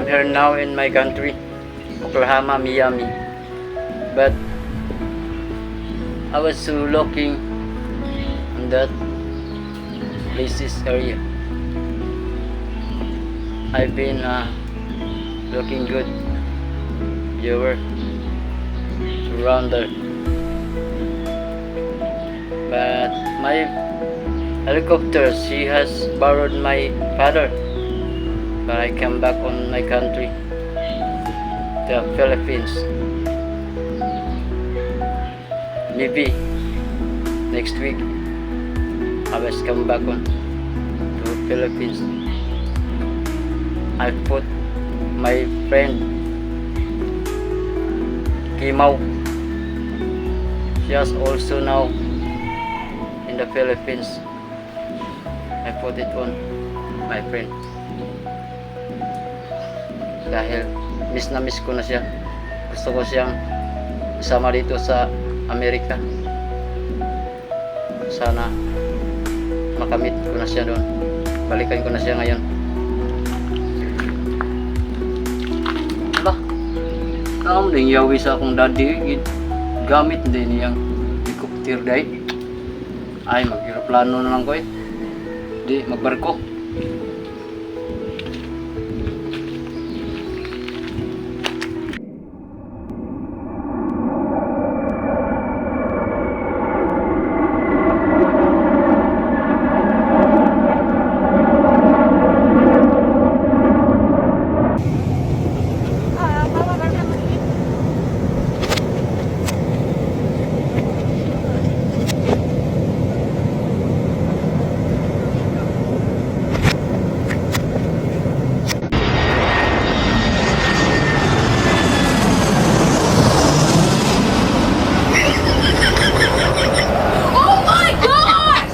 I'm here now in my country, Oklahoma, Miami. But I was so looking on that places area. I've been looking good. You were surrounded. But my helicopter, she has borrowed my father. But I come back on my country, the Philippines. Maybe next week I was come back on to Philippines. I put my friend Kimau. She has also now in the Philippines. I put it on my friend. Dahil miss na miss ko na siya. Gusto ko siyang isama dito sa Amerika. Sana makamit ko na siya doon. Balikan ko na siya ngayon. Ala, kaam din yawi sa akong daddy. Gamit din niyang helicopter day. Ay, mag-aeroplano na lang ko eh. Di, magbarko. Oh my gosh!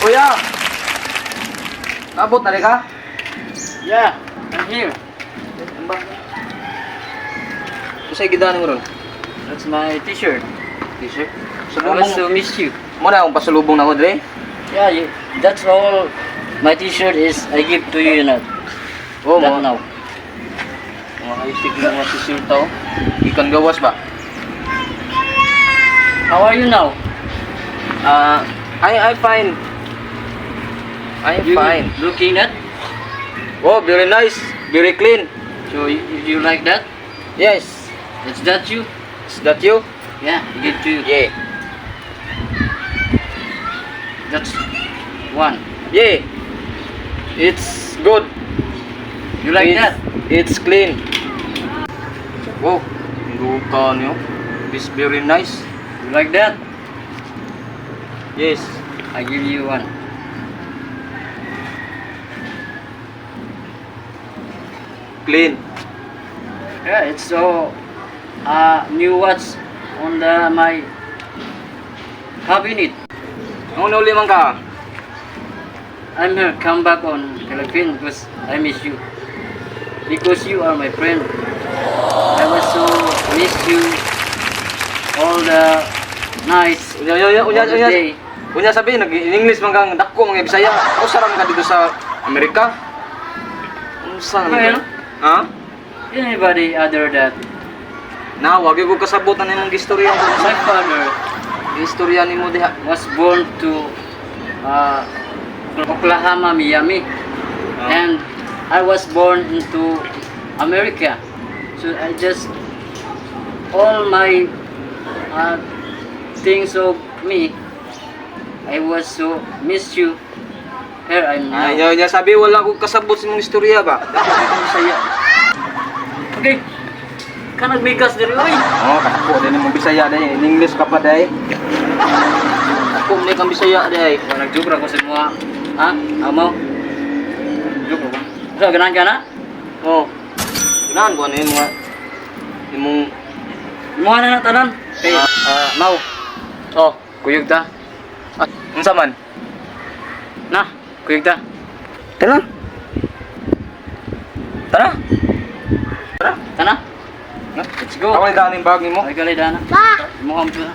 Kuya! Nabot na rin ka? Yeah, I'm here. Unsay gidaan mo ron? That's my T-shirt. T-shirt. I was so miss you. Mo na akong pasulubong nako dire. Yeah, you, that's all. My T-shirt is I give to you, you know. Oh, That mo. now. Mga isig ng mga t-shirt to. Ikan gawas ba? How are you now? Ah, I fine. I'm You fine. looking that? Oh, very nice. Very clean. So you like that? Yes. Is that you? Is that you? Yeah, I give to you. Yeah. That's one. Yeah. It's good. You like it's, that? It's clean. Wow, luka niyo. It's very nice. You like that? Yes. I give you one. Clean. Yeah, it's so new watch on the my cabinet. Nung nuli man ka? I'm here come back on Philippines because I miss you. Because you are my friend. I was so miss you all the nights, Unya, unya, unya, unya, all the unya. day. Unya sabi, nag-English man kang dako mga Bisaya. Usa ra man ka dito sa Amerika. Unsa naman Well, ka? Ha? Anybody other that Na, wag ko kasabot na nimong gistorya ko. my father Gistorya nimo diha. was born to Oklahoma, Miami, and I was born into America. So I just all my things of me, I was so miss you. Here I'm now. Ay, unya, unya sabi wala ko kasabot sa imong istorya ba. Dako kay kang Bisaya. Okay. Kanag mikas diri oy. Oh, kadako din imong Bisaya dai. In English ka pa dai. Dako man kang Bisaya dai. Wa nag-joke ra ko sa mga ha? Amo. Joke ra ko. So ganahan ka na? Oh. Ganahan ko ano yung mga imong Imuha na na tanan. Kay mau, oh, kuyog ta. ah, unsa man? Na, kuyog ta. Tara. Tara. Tara. Tana. Na? Let's go. Ako ni daan yung bag nimo. Ay gali dana. Imuha mo na.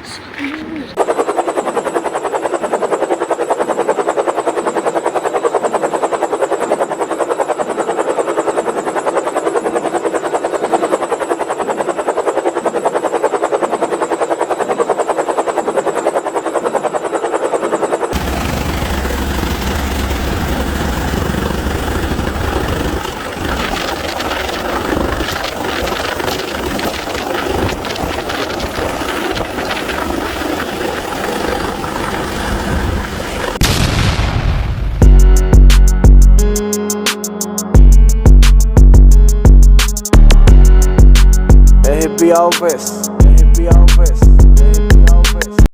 Jesse Alves.